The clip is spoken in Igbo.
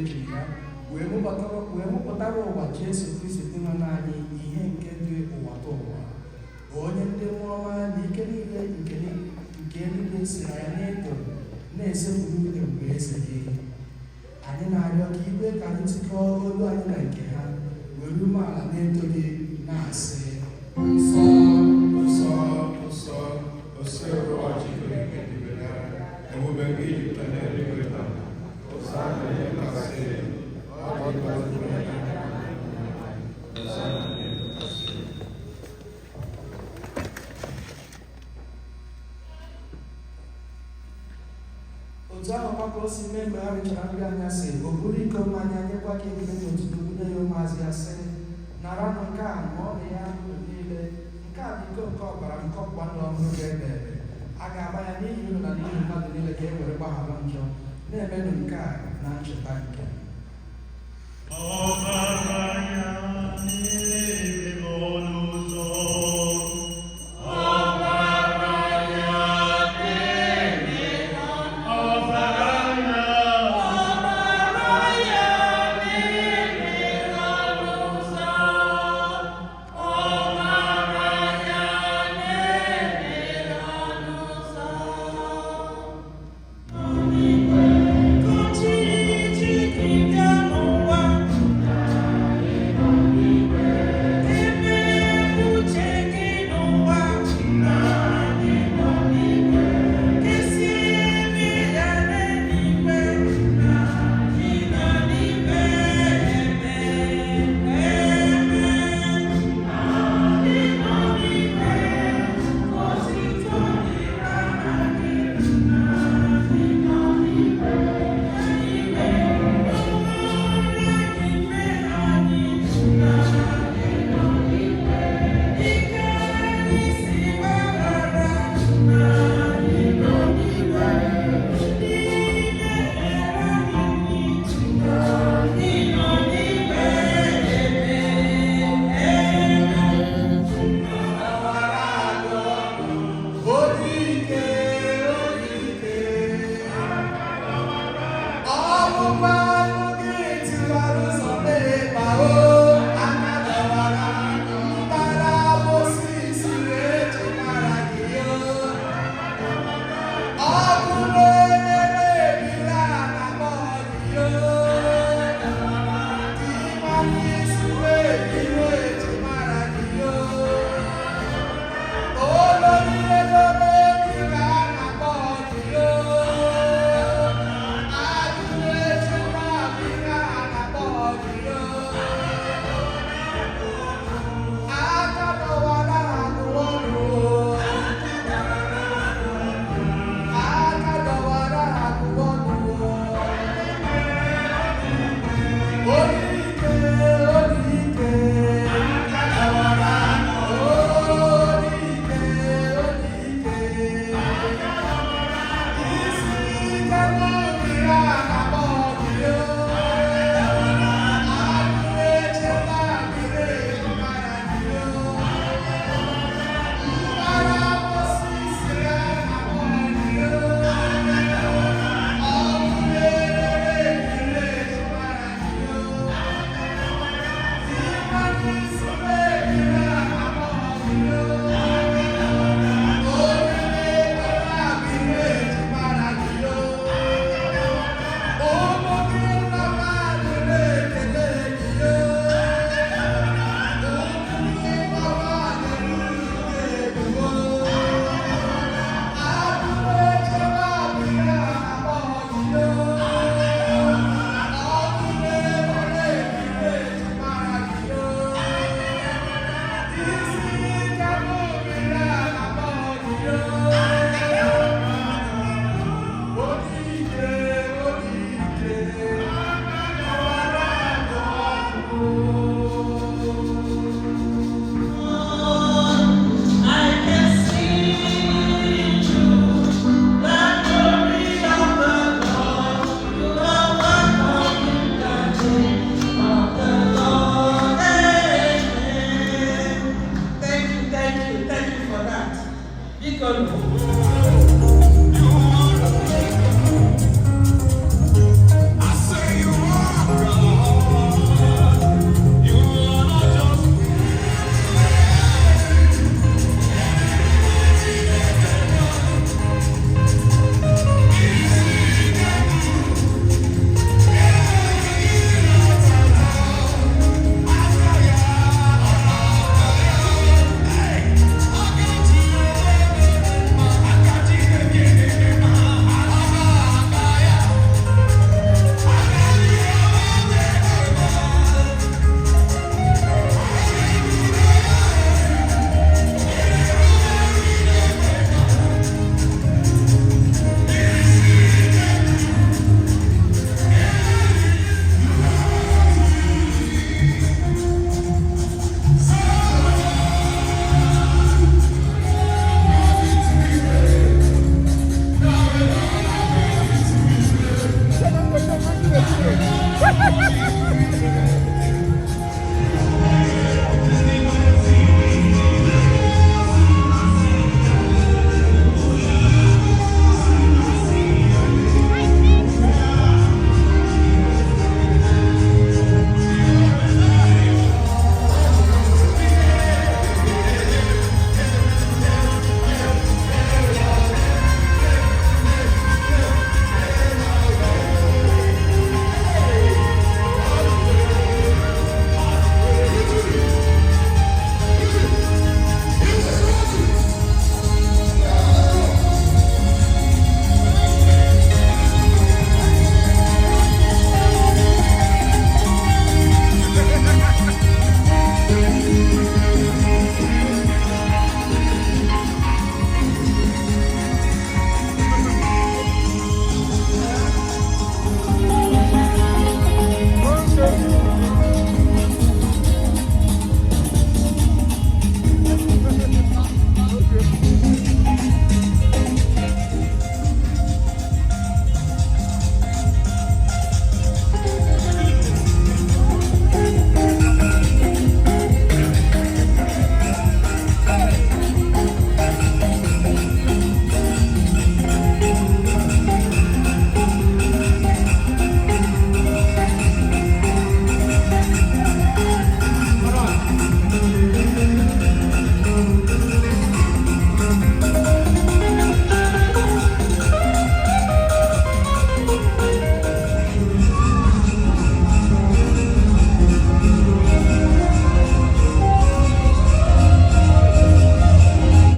Virgin ya wee mụpụtara ụwa Jesu Kristi Dinwenụ anyị, ihe nke dị ụwa ta ụwa, onye ndị mmụọ ọma na ike niile nke eluigwe si na ya na-eto na-esekpuru ebube eze gị. Anyị na-arịọ ka i kwe ka anyị tikọọ olu anyị na nke ha, were umeala na-eto gị na-asị: Nsọ, nsọ, nsọ, Osebụrụwa Chineke dị ya, ebube gị jupụtara n'eluigwe na ala. Hosana n'elu kasị elu. Ọ dị ngọzi onye na-abịa n'aha Onyenwe anyị. Hosana n'elu kasị elu. Otu ahụ kwa ka o si mee mgbe ha richara nri anyasị, o buru iko mmanya, nyekwa gị ekele na otuto, bunye ya ụmụazụ ya, sị: "Naranụ nke a, ṅụọnụ ya unu niile. Nke a bụ iko nke ọbara nke ọgbụgba ndụ ọhụrụ ga-ebe ebe. A ga-agba ya n'ihi unu na n'ihi mmadụ niile ka e were gbaghara njọ. Na-emenụ nke a na ncheta nke m." Ọbara ya na-eme ọnụ ụzọ. Ọbara ya na-eme. Ọbara ya. Ọbara ya na-eme ọnụ ụzọ. Ọbara ya na-eme ọnụ ụzọ. Ka ọchịchị gị bịa n'ụwa. Eme uche gị n'ụwa. Ka esi eme ya n'eluigwe. N'eluigwe eme, eme. N'eluigwe, otuto dịrị aha gị. N'eluigwe, anyị. Ike isi gbaghara. N'ime anyị. Ịnọ n'igwe eme, eme. Odike, odike, ọgbụgba ndụ gị tiwara ụzọ n'ịkpa o, aka dọwara mkpara Mosis wee chekwara gị o. Ọkụ na-ere ebili a na-akpọ gị o. Ịmara isi wee biri echemara gị o. Olórí lórí kíkà nàpọ̀ gị o. Adúlé chukwu kíkà nàpọ̀ gị o. Aka dọwara akụwọrụ o. Aka dọwara akụwọrụ o. Olike, olike, aka dọwara, olike, olike. Isi ike n'obi ya na-akpọ gị o. Agụrụ echeta biri mara gị o. Mgbara Mosis ya na-akpọ gị o. Ọkụ na-ere ebili mara gị o. Ịmara isi ebili na-akpọ gị o. Onye na-ekpere abịrị mara gị o. Ụmụ gị nọba adịrị ekele gị o. Ụmụ gị nọba adịrị egwu o. Agụrụ echebe abịrị akpọ gị o. Ọkụ na-ere ebili mara gị o. Isi ike n'obi na-akpọ gị o. Odike, odike, ọbara ọkụ. I can see through the glory of the Lord. You are welcome in the name of the Lord. Amen. Thank you, thank you, thank you for that. Biko.